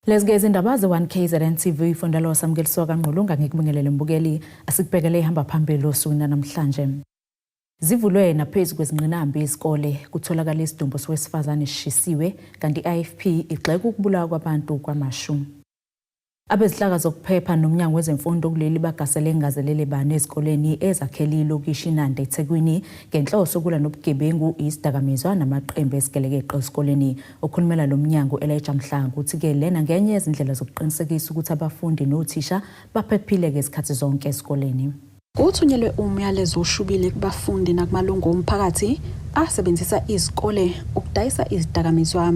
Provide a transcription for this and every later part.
Lezi ke izindaba ze-1 KZN TV ifundalo samukeliswa kaNgqulunga ngikubingelele mbukeli asikubhekele ihamba phambili osukwini namhlanje. Zivulwe naphezu kwezingqinambi izikole kutholakala isidumbu sowesifazane sishisiwe kanti i-IFP igxeka ukubulawa kwabantu kwaMashu. Abezinhlaka zokuphepha nomnyango wezemfundo kuleli bagasele engazelele bani ezikoleni ezakhele ilokishi iNanda eThekwini ngenhloso yokulwa nobugebengu, izidakamizwa namaqembu ezigelekeqe ezikoleni. Okhulumela lo mnyango u-Elijah Mhlanga uthi-ke lena ngenye yezindlela zokuqinisekisa ukuthi abafundi nothisha baphephile ngezikhathi zonke ezikoleni. Kuthunyelwe umyalezo oshubile kubafundi nakumalungu omphakathi asebenzisa izikole ukudayisa izidakamizwa.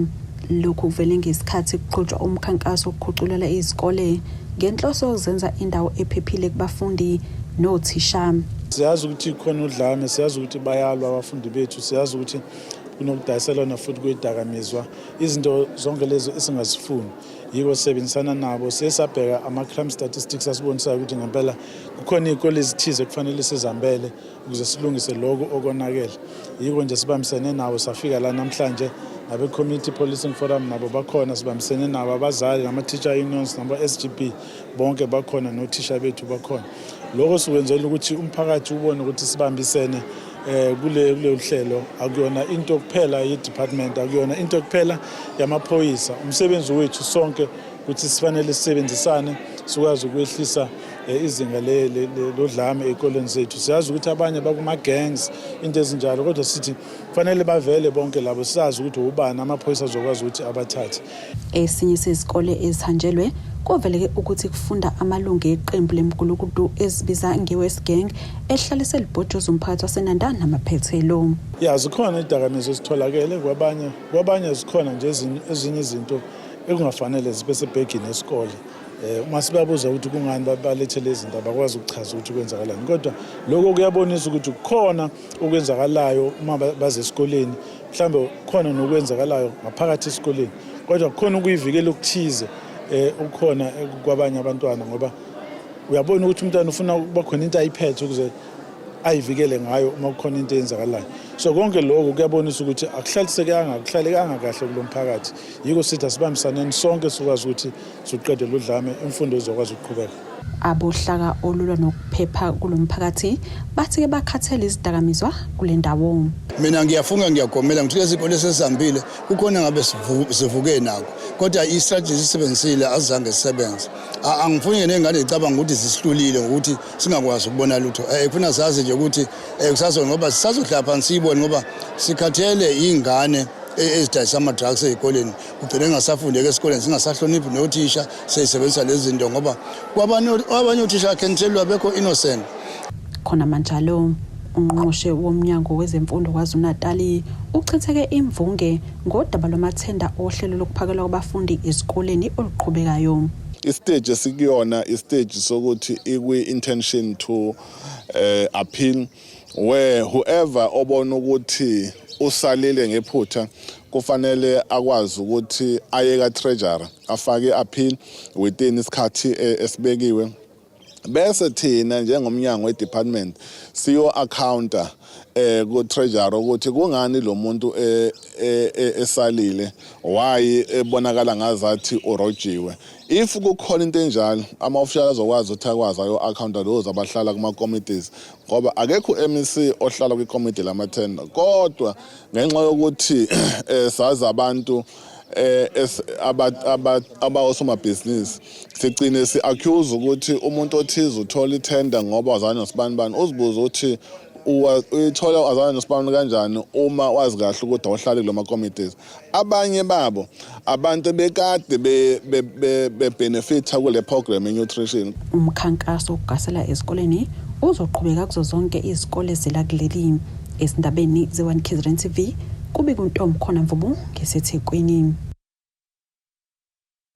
Lokhu kuvele ngesikhathi kuqhutshwa umkhankaso wokukhuculela izikole ngenhloso yokuzenza indawo ephephile kubafundi nothisha. Siyazi ukuthi khona udlame, siyazi ukuthi bayalwa abafundi bethu, siyazi ukuthi kunokudayiselana futhi kwedakamizwa, izinto zonke lezo esingazifuni. Yiko sisebenzisana nabo, siye sabheka ama-crime statistics asibonisayo ukuthi ngempela kukhona iy'kole ezithize kufanele sizihambele ukuze silungise lokhu okonakele. Yiko nje sibambisene nabo safika la namhlanje, nabe-Community Policing Forum nabo bakhona, sibambisene nabo, abazali nama-teacher unions nabo-SGB bonke bakhona, nothisha bethu bakhona. Lokho sikwenzela ukuthi umphakathi ubone ukuthi sibambisene kule kulolu hlelo. Akuyona into kuphela ye-department, akuyona into kuphela yamaphoyisa, umsebenzi wethu sonke ukuthi sifanele sisebenzisane sikwazi ukwehlisa izinga lodlame ey'koleni zethu. Siyazi ukuthi abanye bakuma-gangs, into ezinjalo, kodwa sithi kufanele bavele bonke labo, sisazi ukuthi ubani, amaphoyisa azokwazi ukuthi abathathe. Esinye sezikole ezihanjelwe kuveleke ukuthi kufunda amalungu eqembu lemigulukudu ezibiza nge-West Gang ehlalise libhojoza umphakathi waseNanda namaphethelo. Ya, zikhona idakamizwa ezitholakele kwabanye, kwabanye zikhona nje ezinye izinto ekungafanele zibe sebhegini esikole. Uma sibabuza ukuthi kungani balethe lezi zinto, abakwazi ukuchaza ukuthi kwenzakalani, kodwa lokho kuyabonisa ukuthi kukhona okwenzakalayo uma baze esikoleni, mhlawumbe kukhona nokwenzakalayo ngaphakathi esikoleni, kodwa kukhona ukuyivikela okuthize okukhona kwabanye abantwana, ngoba uyabona ukuthi umntwana ufuna ukuba khona into ayiphethe ukuze ayivikele ngayo uma kukhona into eyenzakalayo. So konke lokho kuyabonisa ukuthi akuhlalisekanga, akuhlalekanga kahle kulo mphakathi. Yiko sithi asibambisaneni sonke sikwazi ukuthi siqede lo dlame, imfundo izokwazi ukuqhubeka. Abohlaka olulwa nokuphepha kulo mphakathi bathi-ke bakhathele izidakamizwa kule ndawo. Mina ngiyafunga ngiyagomela ngithi lezi zikole sesihambile kukhona ngabe sivuke nako, kodwa i-strategy esisebenzisile azange sisebenze. Angifuni ney'ngane zicabanga ukuthi zisihlulile ngokuthi singakwazi ukubona lutho. Kufuna sazi nje ukuthi kusazo ngoba sisazohlala phansi siyibone, ngoba sikhathele iy'ngane ezidayisa ama-drugs ey'koleni, kugcine kungasafundeki esikoleni, singasahloniphi nothisha, seyisebenzisa lezi zinto ngoba kwabanye othisha I can tell you abekho innocent. Khona manjalo, ungqongqoshe womnyango wezemfundo KwaZulu-Natali uchitheke imvunge ngodaba lwamathenda ohlelo lokuphakelwa kwabafundi ezikoleni oluqhubekayo. I-stage esikuyona i-stage sokuthi ikwi-intention to appeal, where whoever obona ukuthi usalile ngephutha kufanele akwazi ukuthi aye ka-treasurer afake i-appeal within isikhathi esibekiwe, bese thina njengomnyango we-department siyo-accounta ku-treasury ukuthi kungani lo muntu esalile, why ebonakala ngazathi urojiwe. If kukhona into enjalo, ama-official azokwazi ukuthi akwazi ayo-accounta those abahlala kuma-committees, ngoba akekho u-MEC ohlala kwikomiti lamathenda, kodwa ngenxa yokuthi sazi abantu abawosomabhizinisi sigcine si-accuse ukuthi umuntu othize uthola ithenda ngoba wazana nosibani bani. Uzibuze ukuthi uyithola azana nosibani kanjani uma wazi kahle ukuthi awuhlali kulo ma-committees. Abanye babo abantu bekade bebenefitha kule program ye-nutrition. Umkhankaso wokugasela ezikoleni uzoqhubeka kuzo zonke izikole zela kuleli. Ezindabeni ze-1 KZN TV kubika uNtombi Khona Mvubu ngeseThekwini.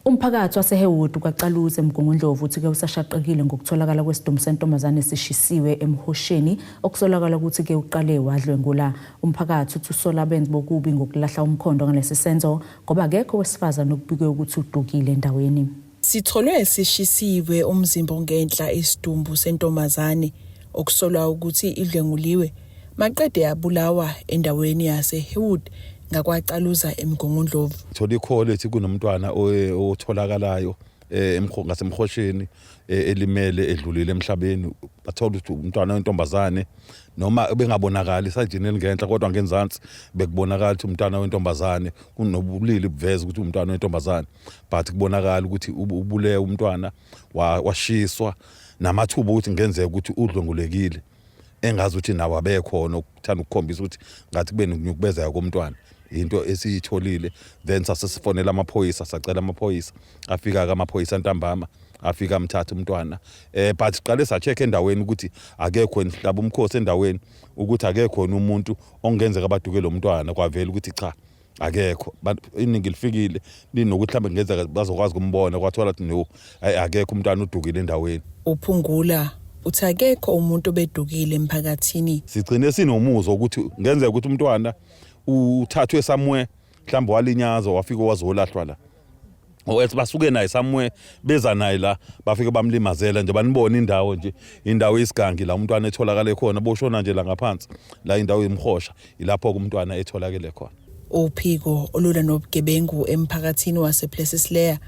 Umphakathi waseHeywood kwaCaluza eMgungundlovu uthi-ke usashaqekile ngokutholakala kwesidumbu sentombazane sishisiwe emhosheni okusolakala ukuthi-ke uqale wadlwengula. Umphakathi uthi usola abenzi bokubi ngokulahla umkhondo ngalesi senzo ngoba akekho owesifazane okubikwe ukuthi udukile endaweni. Sitholwe sishisiwe umzimba ongenhla isidumbu sentombazane okusolwa ukuthi idlwenguliwe maqede yabulawa endaweni yaseHeywood. ngakwaCaluza eMgungundlovu. Thola i-call ethi kunomntwana otholakalayo ngasemhosheni elimele edlulile emhlabeni. Bathola ukuthi umntwana wentombazane, noma bengabonakali esayidini elingenhla, kodwa ngenzansi bekubonakala ukuthi umntwana wentombazane, kunobulili buveza ukuthi umntwana wentombazane, but kubonakala ukuthi ubulewe umntwana, washiswa, namathuba ukuthi ngenzeka ukuthi udlwengulekile, engazi ukuthi nawo abekhona ukuthanda ukukhombisa ukuthi ngathi kube nokunyukubezeka komntwana. Into esiyitholile, then sasesifonela amaphoyisa, sacela amaphoyisa, afika-ke amaphoyisa ntambama, afika amthatha umntwana. But siqale sa-check endaweni ukuthi akekho, sihlaba umkhosi endaweni ukuthi akekho umuntu ongenzeka abaduke lo mntwana. Kwavela ukuthi cha, akekho. Iningi lifikile linokuthi mhlawumbe kungenzeka bazokwazi ukumbona, kwathola ukuthi no, hayi, akekho umntwana udukile endaweni. Uphungula uthi akekho umuntu obedukile emphakathini. Sigcine sinomuzwa ukuthi kungenzeka ukuthi umntwana uthathwe somewhere, mhlawumbe walinyazwa, wafika wazolahlwa la, or else basuke naye somewhere, beza naye la, bafike bamlimazela nje. Banibona indawo nje, indawo yesigangi la umntwana etholakale khona, boshona nje la ngaphansi la, indawo yemhosha, ilapho umntwana etholakele khona. Uphiko olulwa nobugebengu emphakathini wasePlessislaer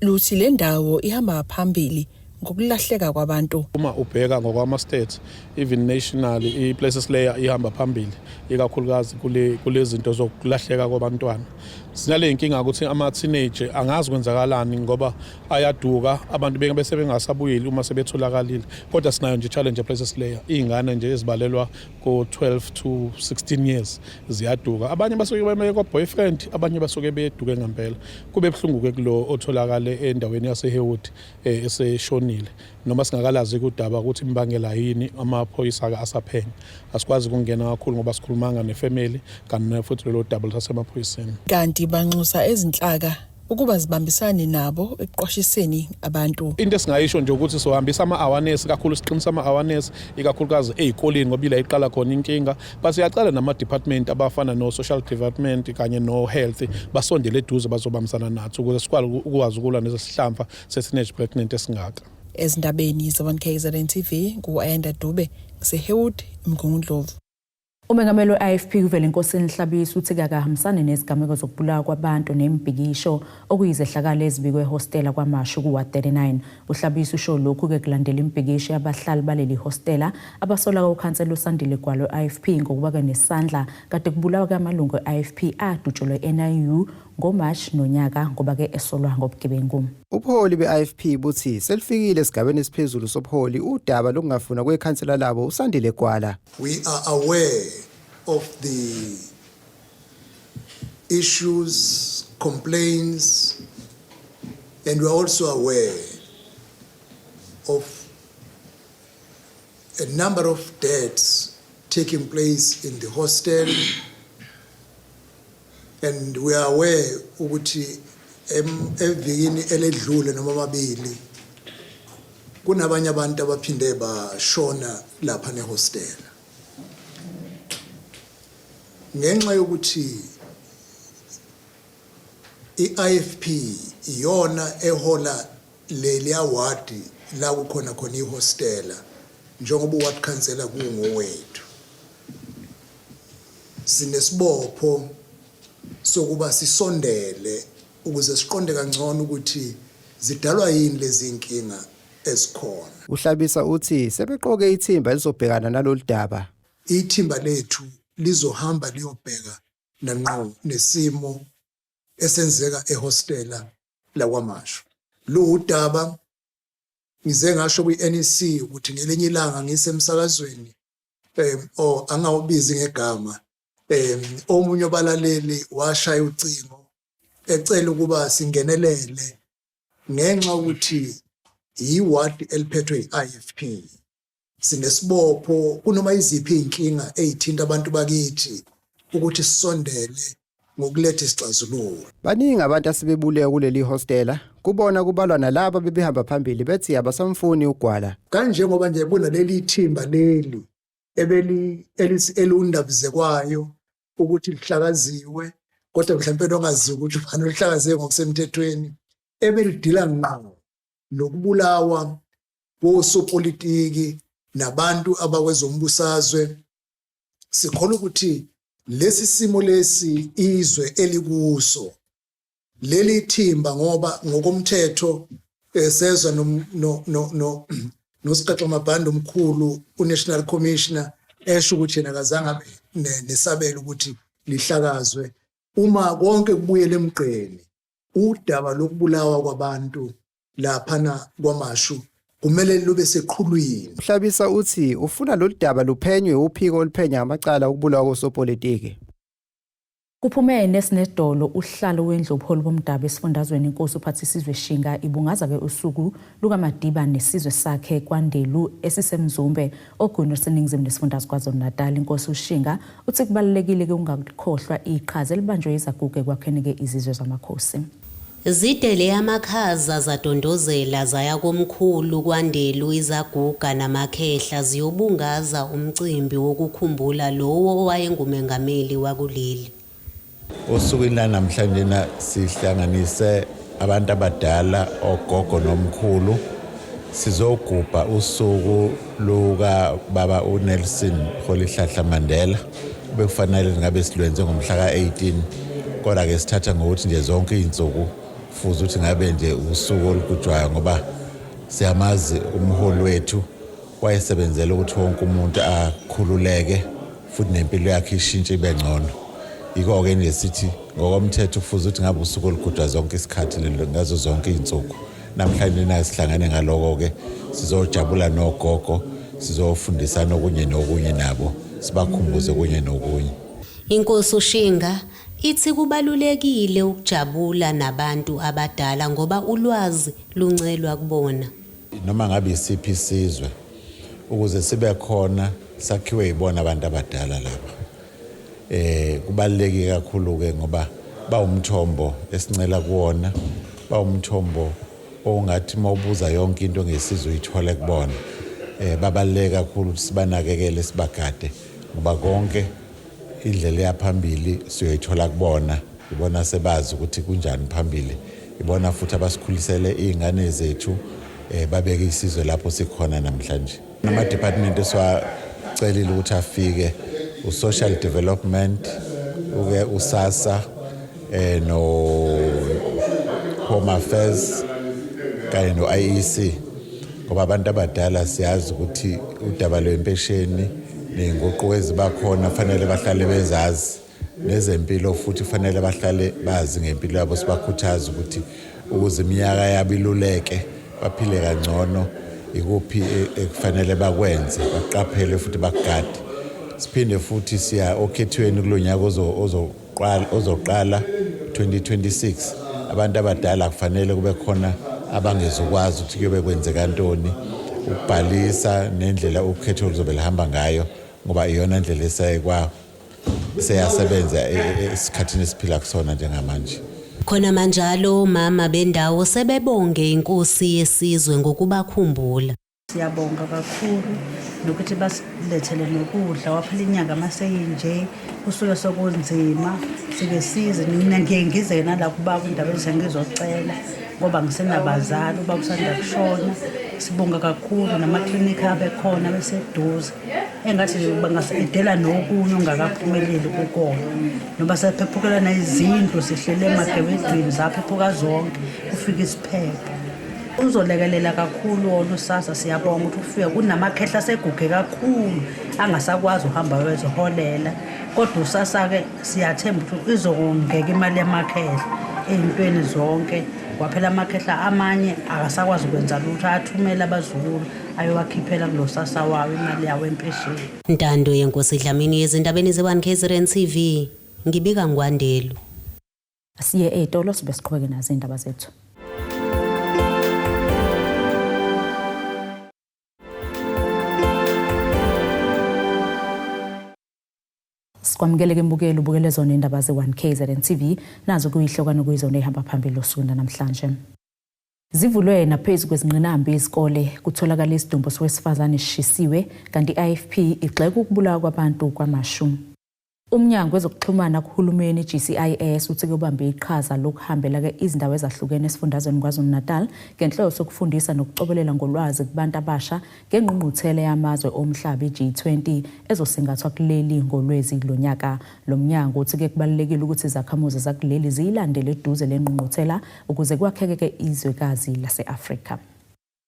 luthi le ndawo ihamba phambili ngokulahleka kwabantu. Uma ubheka ngokwama-stats, even nationally, i-Plessislaer ihamba phambili, ikakhulukazi kule zinto zokulahleka kwabantwana. Sinale inkinga ukuthi ama-teenage angazi kwenzakalani ngoba ayaduka abantu bese bengasabuyeli uma sebetholakalile. Kodwa sinayo nje challenge e-Plessislaer, iy'ngane nje ezibalelwa ko-12 to 16 years ziyaduka. Abanye basuke bemeke kwa-boyfriend, abanye basuke beduke ngempela. Kube buhlungu-ke kulo otholakale endaweni yaseHeywood eseshonile, noma singakalazi udaba ukuthi imbangela yini. Amaphoyisa-ke asaphenya, asikwazi ukungena kakhulu ngoba sikhulumanga nefamily, kanti futhi lolo daba lusasemaphoyiseni. Kanti banxusa ezinhlaka ukuba zibambisane nabo ekuqwashiseni abantu. Into esingayisho nje ukuthi sohambisa ama-awareness kakhulu, siqinisa ama-awareness ikakhulukazi ey'koleni, ngoba ila iqala khona inkinga. But siyacela nama-department abafana no-social development kanye no-health basondele eduze, bazobambisana nathi ukuze sikwazi ukwazi ukulwa nesihlamva se-teenage pregnant esingaka. Ezindabeni ze-1 KZN TV, ngu-Ayanda Dube ngiseHeywood, eMgungundlovu. Umengameli we-IFP uVelenkosini Hlabisa uthi kakahambisani nezigameko zokubulawa kwabantu nemibhikisho, okuyizehlakalo ezibikwe ehostela KwaMashu ku-Ward 39. UHlabisa usho lokhu-ke kulandela imibhikisho yabahlali baleli hostela abasola ukhansela uSandile Gwala we-IFP ngokuba-ke nesandla kade kubulawa-ke amalungu e-IFP adutshulwe e-NIU ngoMarch nonyaka, ngoba-ke esolwa ngobugebengu. Ubuholi be-IFP buthi selifikile esigabeni esiphezulu sobuholi udaba lokungafunwa kwekhansela labo uSandile Gwala. We are aware of the issues, complaints, and we are also aware of a number of deaths taking place in the hostel. And we are aware ukuthi evikini eledlule noma amabili kunabanye abantu abaphinde bashona lapha nehostela. Ngenxa yokuthi i-IFP iyona ehola leliya wadi la kukhona khona ihostela, njengoba uward councillor kungowethu, sinesibopho sokuba sisondele ukuze siqonde kangcono ukuthi zidalwa yini lezi inkinga ezikhona. Uhlabisa uthi sebeqoke ithimba elizobhekana nalolu daba. Ithimba lethu lizohamba liyobheka nanqo nesimo esenzeka ehostela laKwaMashu. Lo udaba ngize ngasho kwi-NEC ukuthi ngelinye ilanga ngisemsakazweni or angawubizi ngegama, omunye obalaleli washaya ucingo ecela ukuba singenelele ngenxa ukuthi iwadi eliphethwe i-IFP. Sinesibopho kunoma iziphi izinkinga ezithinta abantu bakithi ukuthi sisondele ngokuletha isixazululo. Baningi abantu asebebulewe kuleli hostela, kubona kubalwa nalabo bebehamba phambili bethi abasamfuni uGwala. Kanjengoba nje kunaleli thimba leli ebeli elundabuzekwayo ukuthi lihlakaziwe, kodwa mhlawumbe ongaziyo ukuthi ubani olihlakaziwe ngokusemthethweni, ebelidila ngqo nokubulawa kosopolitiki nabantu abakwezombusazwe. Sikholwa ukuthi Lesi simo lesi izwe elikuso leli thimba ngoba ngokomthetho eh, sezwa no no no no nosiqaqa mabhande omkhulu uNational Commissioner esho ukuthi yena akazange abe nesabelo ukuthi lihlakazwe uma konke kubuyele emgqeni udaba lokubulawa kwabantu laphana kwamashu kumele lube seqhulwini. UHlabisa uthi ufuna lolu daba luphenywe uphiko oluphenya amacala okubulawa kosopolitiki. Kuphume nesinedolo uhlalo wendlu ubuholi bomdabu esifundazweni inkosi uPhathisizwe Shinga ibungaza-ke usuku lukaMadiba nesizwe sakhe kwaNdelu esiseMzumbe ogwini oluseningizimu nesifundazwe KwaZulu-Natal. Inkosi uShinga uthi kubalulekile-ke ukungakhohlwa iqhaza elibanjwe yizaguga ekwakheni-ke izizwe zamakhosi. Zidele amakhaza zadondozela zaya komkhulu kwaNdelu izaguga namakhehla ziyobungaza umcimbi wokukhumbula lowo owayengumengameli wakuleli. Osukwini lanamhlanje na sihlanganise abantu abadala ogogo nomkhulu sizogubha usuku luka baba uNelson Rholihlahla Mandela bekufanele ngabe silwenze ngomhla ka-18 kodwa ke sithatha ngokuthi nje zonke izinsuku kufuze ukuthi ngabe nje usuku olugujwayo ngoba siyamazi umholi wethu wayesebenzela ukuthi wonke umuntu akhululeke futhi nempilo yakhe ishintshe ibe ngcono yiko-ke nje sithi ngokomthetho kufuze ukuthi ngabe usuku olugujwa zonke isikhathi ngazo zonke iy'nsuku namhlanje na sihlangane ngaloko-ke sizojabula nogogo sizofundisana okunye nokunye nabo sibakhumbuze kunye nokunye Inkosi uShinga ithi kubalulekile ukujabula nabantu abadala ngoba ulwazi luncelwa kubona. Noma ngabe isiphi isizwe ukuze sibe khona sakhiwe yibona abantu abadala laba. Eh kubaluleke kakhulu ke ngoba bawumthombo esincela kuwona, bawumthombo ongathi uma ubuza yonke into ngesizwe uyithole kubona. Eh babaluleke kakhulu ukuthi sibanakekele sibagade ngoba konke indlela eyaphambili siyoyithola kubona ibona sebazi ukuthi kunjani phambili ibona futhi abasikhulisele iy'ngane zethu eh babeke isizwe lapho sikhona namhlanje ama-department esiwacelile ukuthi afike u-social development uke usasa eh no home affairs kanye no-IEC ngoba abantu abadala siyazi ukuthi udaba lwempesheni ney'nguquko eziba khona fanele bahlale bezazi nezempilo futhi fanele bahlale bazi ngempilo yabo sibakhuthaza ukuthi ukuze iminyaka yabo iluleke baphile kangcono ikuphi e, ekufanele bakwenze baqaphele futhi bakugade siphinde futhi siya okhethweni kulo nyaka ozoqala ozoqala 2026 abantu abadala kufanele kube khona abangezukwazi ukuthi kuyobe kwenzeka ntoni ukubhalisa nendlela ukhetho luzobe lihamba ngayo ngoba iyona ndlela esayekwa seyasebenza e, e, esikhathini esiphila kusona njengamanje Khona manjalo omama bendawo sebebonge inkosi yesizwe ngokubakhumbula. Siyabonga kakhulu nokuthi basilethele nokudla waphela inyanga maseyinje kusuke sokunzima sike size mina ngiye ngize nala kubaba indaba engizocela ngoba ngisenabazali ubaba usanda kushona sibonga kakhulu namaklinikhi abekhona beseduze engathi bangasidela nokunye ongakaphumeleli kukona noba sephephukela nezindlu sihlele emagewedini zaphephuka zonke kufika isiphepho uzolekelela kakhulu wona usasa siyabonga ukuthi ufike kunamakhehla aseguge kakhulu angasakwazi uhamba wezoholela kodwa usasa-ke siyathemba ukuthi izokongeka imali yamakhehla ey'ntweni zonke waphela amakhehla amanye akasakwazi ukwenza lutho athumela abazukulu ayowakhiphela kulo sasa wawo imali yawo empesheni Ntando yenkosi Dlamini ezindabeni ze-1 KZN TV ngibika ngwandelu Asiye ey'tolo sibe siqhubeke nazo iy'ndaba zethu. Sikwamukele ke mbukeli ubukele zona indaba ze-1 KZN TV nazo kuyihlokwana kuyizona ehamba phambili osukwini namhlanje. Zivulwe naphezu kwezingqinamba izikole kutholakala isidumbu sowesifazane sishisiwe kanti i-IFP igxeka ukubulawa kwabantu kwamashu. Umnyango wezokuxhumana kuhulumeni GCIS uthi kubambe iqhaza lokuhambela-ke izindawo ezahlukene esifundazweni KwaZulu-Natal ngenhloso yokufundisa nokucobelela ngolwazi kubantu abasha ngengqungquthela yamazwe omhlaba i-G20 ezosingathwa kuleli ngoLwezi lonyaka. Lo mnyango uthi-ke kubalulekile ukuthi izakhamuzi zakuleli ziyilandele eduze le ngqungquthela ukuze kwakheke-ke izwekazi lase-Afrika.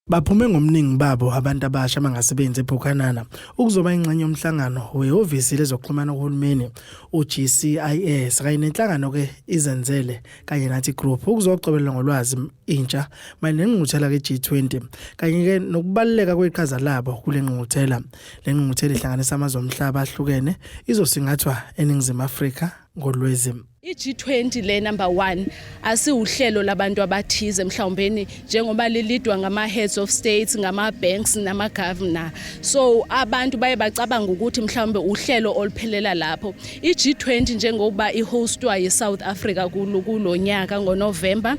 Baphume ngomningi babo abantu abasha abangasebenzi eBuchanan ukuzoba ingxenye yomhlangano wehhovisi lezokuxhumana kuhulumeni uGCIS kanye nenhlangano-ke Izenzele kanye Nathi Group ukuzocobelela ngolwazi intsha mayelana nengqungquthela ke-G20 kanye-ke nokubaluleka kweqhaza labo kule ngqungquthela. Le ngqungquthela ihlanganisa amazwe omhlaba ahlukene izosingathwa eNingizimu Afrika ngoLwezi. I-G20 le number 1 asiwuhlelo labantu abathize mhlawumbeni njengoba lilidwa ngama heads of states, ngama banks nama governor, so abantu baye bacabanga ukuthi mhlawumbe uhlelo oluphelela lapho. I-G20 njengoba ihostwa yi-South Africa kulonyaka ngoNovember,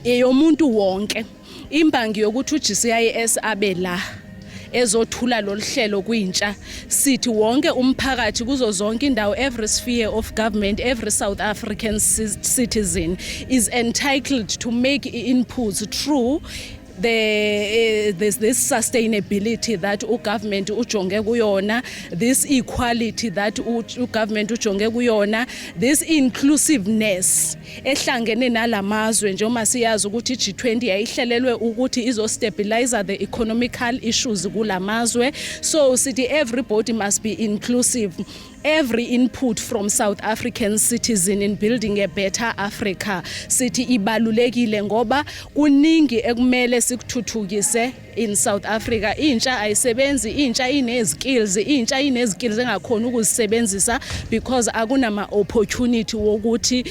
eyomuntu wonke. Imbangi yokuthi uGCIS abe la ezothula lolu hlelo kwintsha, sithi wonke umphakathi kuzo zonke indawo, every sphere of government, every South African citizen is entitled to make inputs through this sustainability that ugovernment ujonge kuyona, this equality that ugovernment ujonge kuyona, this inclusiveness ehlangene nalamazwe, njengoba siyazi ukuthi i-G20 yayihlelelwe ukuthi izo-stabilize the economical issues kulamazwe. So sithi everybody must be inclusive. Every input from South African citizen in building a better Africa, sithi ibalulekile ngoba kuningi ekumele sikuthuthukise in South Africa. Intsha ayisebenzi, intsha inezikills, intsha inezikills engakhona ukuzisebenzisa because akunama opportunity wokuthi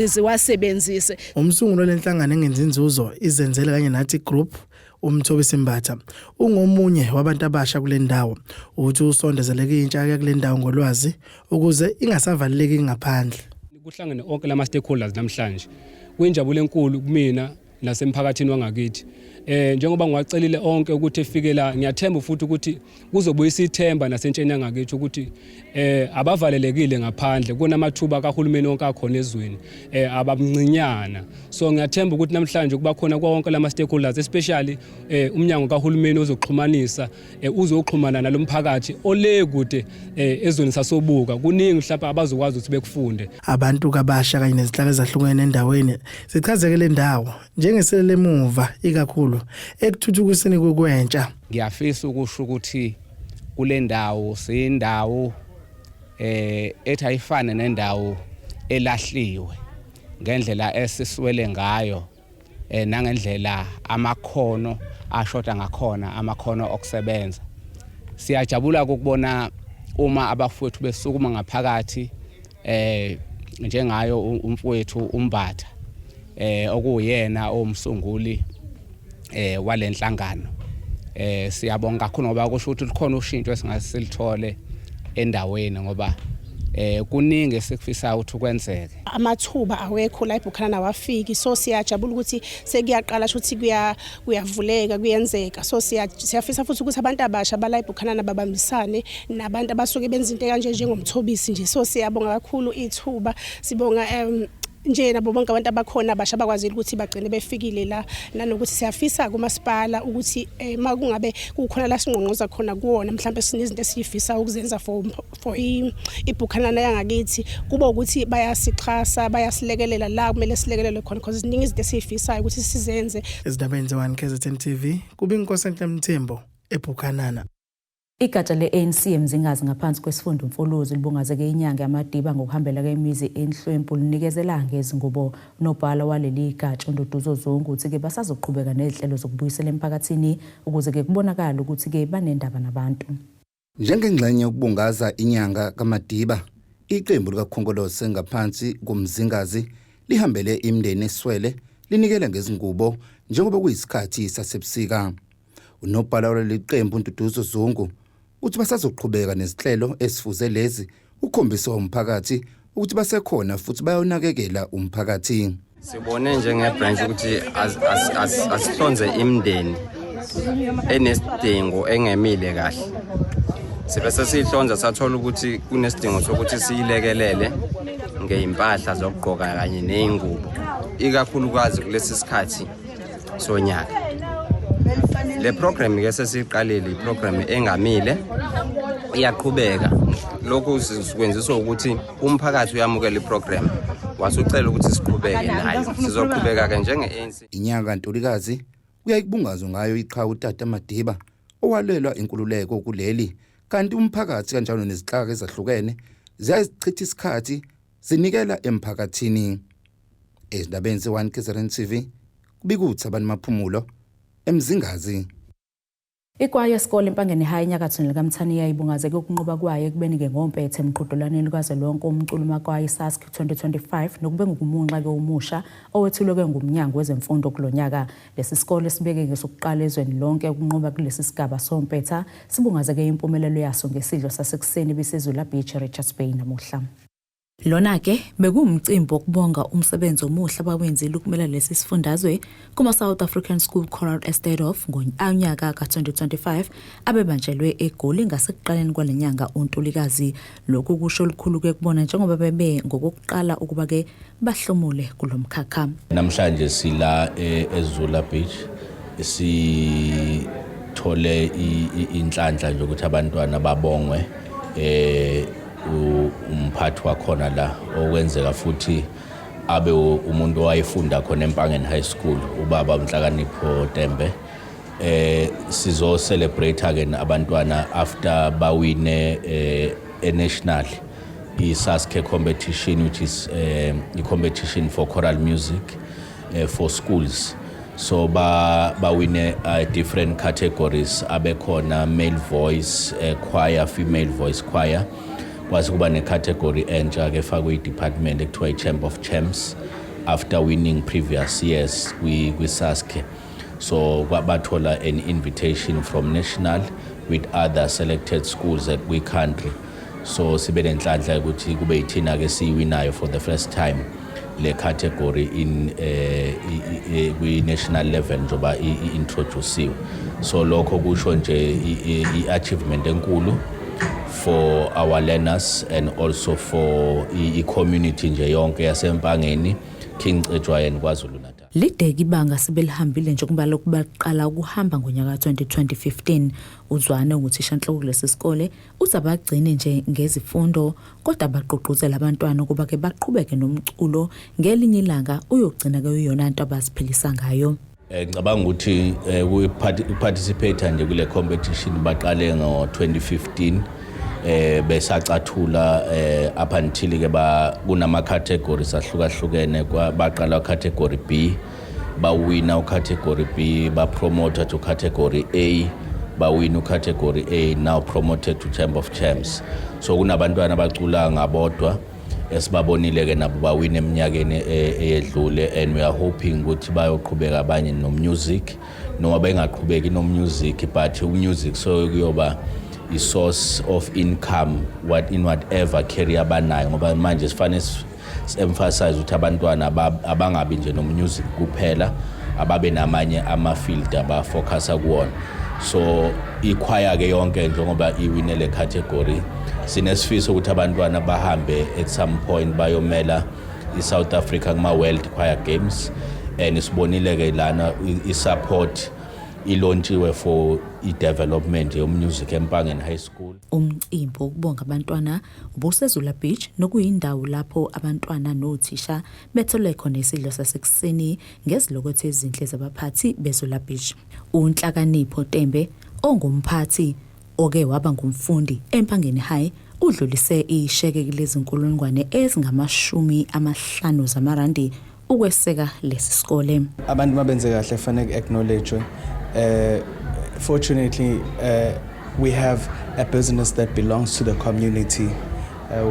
ziwasebenzise. Umsunguli lenhlangano engenzi inzuzo Izenzele kanye Nathi Group, uMthobisi Mbatha, ungomunye wabantu abasha kule ndawo. Uthi usondezeleke intsha kule ndawo ngolwazi ukuze ingasavaleleki ngaphandle. Kuhlangene onke lama stakeholders namhlanje, kuyinjabulo enkulu kumina nasemphakathini wangakithi. Njengoba ngiwacelile onke ukuthi efike la, ngiyathemba futhi ukuthi kuzobuyisa ithemba nasentsheni yangakithi ukuthi abavalelekile ngaphandle, kunamathuba kahulumeni wonke akhona ezweni abamncinyana. So ngiyathemba ukuthi namhlanje kuba khona konke lama stakeholders, especially umnyango kahulumeni ozoxhumanisa, uzoxhumana nalomphakathi ole kude ezweni sasobuka, kuningi mhlawumbe abazokwazi ukuthi bekufunde. Abantu kabasha kanye nezinhlaka ezahlukene endaweni zichazeke le ndawo njengeselele emuva ikakhulu ekuthuthukiseni kwentsha. Ngiyafisa ukusho ukuthi kule ndawo siyindawo ethi ayifane nendawo elahliwe ngendlela esiswele ngayo, nangendlela amakhono ashoda ngakhona, amakhono okusebenza. Siyajabula ukubona uma abafowethu besukuma ngaphakathi, njengayo umfowethu uMbatha, okuyena omsunguli walenhlangano. Siyabonga kakhulu ngoba kusho ukuthi lukhona ushintsho esingasilithole endaweni, ngoba kuningi esikufisayo ukuthi kwenzeke. Amathuba awekho la eBuchanan, awafiki, so siyajabula ukuthi sekuyaqala, shuthi kuyavuleka, kuyenzeka. So siyafisa futhi ukuthi abantu abasha bala eBuchanan babambisane nabantu abasuke benza into kanje njengomthobisi nje. So siyabonga kakhulu ithuba, sibonga nje nabo bonke abantu abakhona abasha abakwazile ukuthi bagcine befikile la, nanokuthi siyafisa kumasipala ukuthi uma kungabe kukhona la singqongqoza khona kuwona, mhlawumbe sinezinto esiyifisa ukuzenza for iBuchanan yangakithi, kuba ukuthi bayasixhasa, bayasilekelela la kumele silekelele khona, because ziningi izinto esiyifisayo ukuthi sizenze. Ezindabeni ze-1 KZN TV, kube Inkosenhle Mthembu eBuchanan. Igatsha le-ANC eMzingazi ngaphansi kwesifunda uMfolozi libungazeke inyanga yaMadiba ngokuhambela kwemizi enhlwempu linikezela ngezingubo. Unobhala waleli gatsha uNduduzo Zungu uthi-ke basazoqhubeka nezinhlelo zokubuyisela emphakathini ukuze-ke kubonakale ukuthi-ke banendaba nabantu. Njengengxenye yokubungaza inyanga kaMadiba, iqembu likaKhongolose ngaphansi koMzingazi lihambele imindeni eswele linikele ngezingubo njengoba kuyisikhathi sasebusika. Unobhala waleli qembu uNduduzo Zungu uthi basazoqhubeka nezinhlelo esifuze lezi ukukhombisa umphakathi ukuthi basekhona futhi bayonakekela umphakathi. Sibone njenge-branch ukuthi asihlonze imindeni enesidingo engemile kahle. Sibe sesiyihlonza sathola ukuthi kunesidingo sokuthi siyilekelele ngey'mpahla zokugqoka kanye ney'ngubo, ikakhulukazi kulesi sikhathi sonyaka. Le program ke sesiyiqalile, iprogram engamile, iyaqhubeka. Lokhu sikwenziswa ukuthi umphakathi uyamukela iprogram, wasucela ukuthi siqhubeke nayo. Sizoqhubeka-ke njenge-ANC. Inyanga kaNtulikazi kuyayikubungazwa ngayo iqhawe uTata Madiba owalwelwa inkululeko kuleli, kanti umphakathi kanjalo nezinhlaka ezahlukene ziyazichitha isikhathi zinikela emphakathini. Ezindabeni ze-1 KZN TV kubika uThabani Maphumulo eMzingazi. Ikwaya yesikole eMpangeni High enyakathweni likaMthaniya ibungazeke ukunqoba kwayo ekubeni-ke ngompetha emqhudelwaneni kazwelonke womculo uMakwayi SASC 2025 nokube ngukumunxa-ke omusha owethulwe-ke nguMnyango wezeMfundo kulo nyaka. Lesi sikole sibeke ngesokuqala ezweni lonke ukunqoba kulesi sigaba sompetha sibungazeke impumelelo yaso ngesidlo sasekuseni ebisezula Beach eRichards Bay namuhla. Lona-ke bekuwumcimbi wokubonga umsebenzi omuhle abawenzile ukumela lesi sifundazwe kuma-South African School Choral Estate-Off ngonyaka ka-2025 abebanjelwe eGoli ngasekuqaleni kwale nyanga uNtulikazi. Lokhu kusho lukhulu-ke kubona njengoba bebe ngokokuqala ukuba-ke bahlomule kulo mkhakha. Namhlanje sila eZula Beach sithole inhlanhla nje ukuthi abantwana babongwe umphathi wakhona la, okwenzeka futhi abe umuntu owayefunda khona eMpangeni High School, ubaba uNhlakanipho Tembe. Sizo celebrate ke abantwana after bawine e-national i-SASCE competition, which is a competition for choral music for schools. So ba bawine different categories, abekhona male voice choir, female voice choir, kwase kuba ne-category entsha ke efakwe i-department ekuthiwa i-Champ of Champs after winning previous years kwi-SASCE. So bathola an invitation from national with other selected schools at kwi-country. So sibe nenhlanhla ukuthi kube yithina-ke siyiwinayo for the first time le category in kwi-national level njengoba i-introduciwe. So lokho kusho nje i-achievement enkulu for our learners and also for i-community nje yonke yaseMpangeni, King Cetshwayo and KwaZulu Natal. Lideke ibanga sebelihambile njengoba lokhu baqala ukuhamba ngonyaka 2015. Uzwane unguthishanhloko kulesi sikole uthi abagcini nje ngezifundo kodwa bagqugquzela abantwana ukuba ke baqhubeke nomculo, ngelinye ilanga uyogcina ke uyona nto abaziphilisa ngayo. Ngicabanga ukuthi uparticipate nje kule competition baqale ngo-2015 besacathula up until ke ba kunama categories ahlukahlukene. Baqala category B, bawina ucategory B, ba promoted to category A, bawina ucategory A, now promoted to Champ of Champs. So kunabantwana abacula ngabodwa esibabonile ke nabo bawina eminyakeni eyedlule, and we are hoping ukuthi bayoqhubeka abanye no music, noma bengaqhubeki no music, but umusic so kuyoba i-source of income what in whatever career abanayo, ngoba manje sifanele si-emphasize ukuthi abantwana abangabi nje no-music kuphela, ababe namanye ama-field abafocusa kuwona. So ikhwaya ke yonke njengoba iwine le category, sinesifiso ukuthi abantwana bahambe at some point bayomela i-South Africa kuma-World Choir Games, and sibonile ke lana i-support ilaunchiwe for i-development yomusic eMpangeni High School. Umcimbi wokubonga abantwana ubuseZula Beach, nokuyindawo lapho abantwana nothisha bethole khona isidlo sasekuseni ngezilokotho ezinhle zabaphathi beZula Beach. UNhlakanipho Tembe ongumphathi oke waba ngumfundi eMpangeni High udlulise isheke kulezinkulungwane ezingama-50 zamarandi ukweseka lesi sikole. Abantu mabenze kahle fanele acknowledge. Fortunately, we have a business that belongs to the community.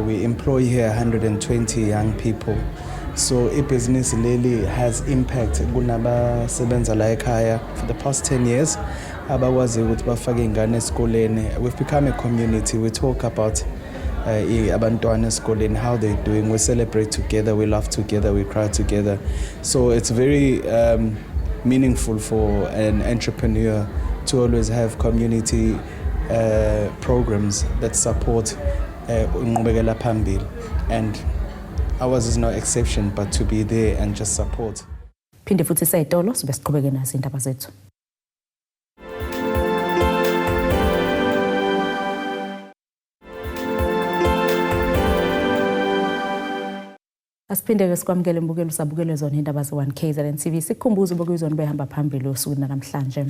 We employ here 120 young people, so ibhizinisi leli has impact kunabasebenza la ekhaya for the past 10 years, abakwazi ukuthi bafake ingane esikoleni. We've become a community. We talk about abantwana esikoleni, how they're doing. We celebrate together, we laugh together, we cry together. So it's very meaningful for an entrepreneur to always have community. programs that support inqubekela phambili, and ours is no exception but to be there and just support. Phinde futhi seyitolo sibe siqhubeke nazo indaba zethu. Asiphinde-ke sikwamukele mbukelo, usabukele zona indaba ze-1 KZN TV. Sikukhumbuza ubukuyizona behamba phambili osukwini namhlanje.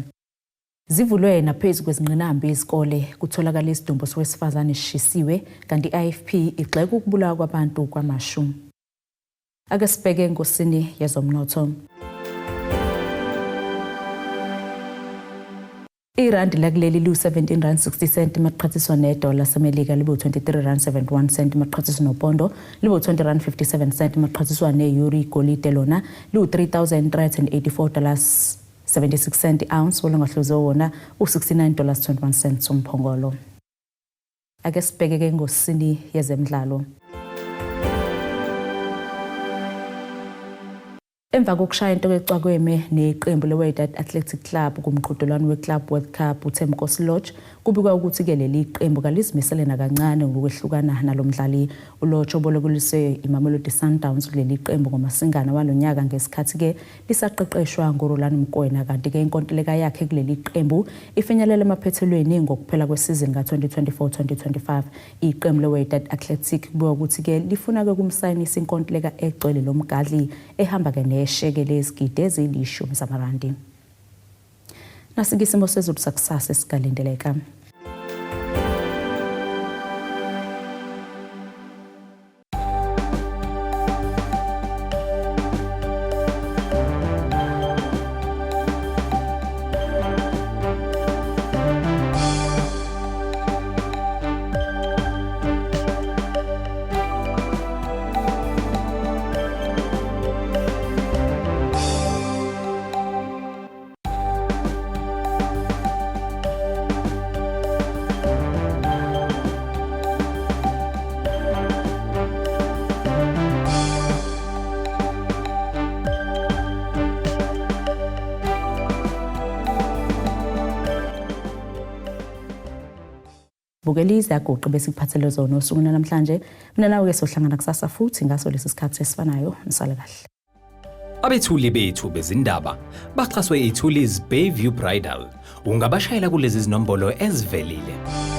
Zivulwe naphezu kwezingqinamba izikole, kutholakala isidumbu sowesifazane sishisiwe, kanti i-IFP igxeka ukubulawa kwabantu kwaMashu. Ake sibheke engosini yezomnotho. Irandi lakuleli liwu-17 rand 60 cent maqhathiswa nedola laseMelika, libe u-23 rand 71 cent maqhathiswa nopondo, libe u-20 rand 57 cent maqhathiswa ne-euro. Igolide lona liwu-3384 dollars 76 cent ounce, wolongahluze wona u-69 dollars 21 cents umphongolo. Ake sibheke ke ngosini yezemidlalo. Emva kokushaya into ecwakweme neqembu le-Wydad Athletic Club kumqhudelwano we-Club World Cup, uThembinkosi Lorch, kubikwa ukuthi-ke leli qembu kalizimisele nakancane ngokwehlukana nalo mdlali. uLorch obolekeliswe iMamelodi Sundowns kuleli qembu ngoMasingana walo nyaka ngesikhathi-ke lisaqeqeshwa nguRulani Mokwena, kanti-ke inkontileka yakhe kuleli qembu ifinyelela emaphethelweni ngokuphela kwesizini ka-2024-2025. Iqembu le-Wydad Athletic kubikwa ukuthi-ke lifuna-ke kumsayinisa inkontileka egcwele lo mgadli, ehamba-ke nesheke lezigidi ezilishumi zamarandi. Nasike isimo sezulu sakusasa esikalindeleka. Bukela izaguqi besikuphathele zona osukwini namhlanje. Mina nawe-ke sohlangana kusasa futhi ngaso lesi sikhathi esifanayo. Nisale kahle. Abethuli bethu bezindaba baxhaswe iThulis Bayview Bridal. Ungabashayela kulezi zinombolo ezivelile.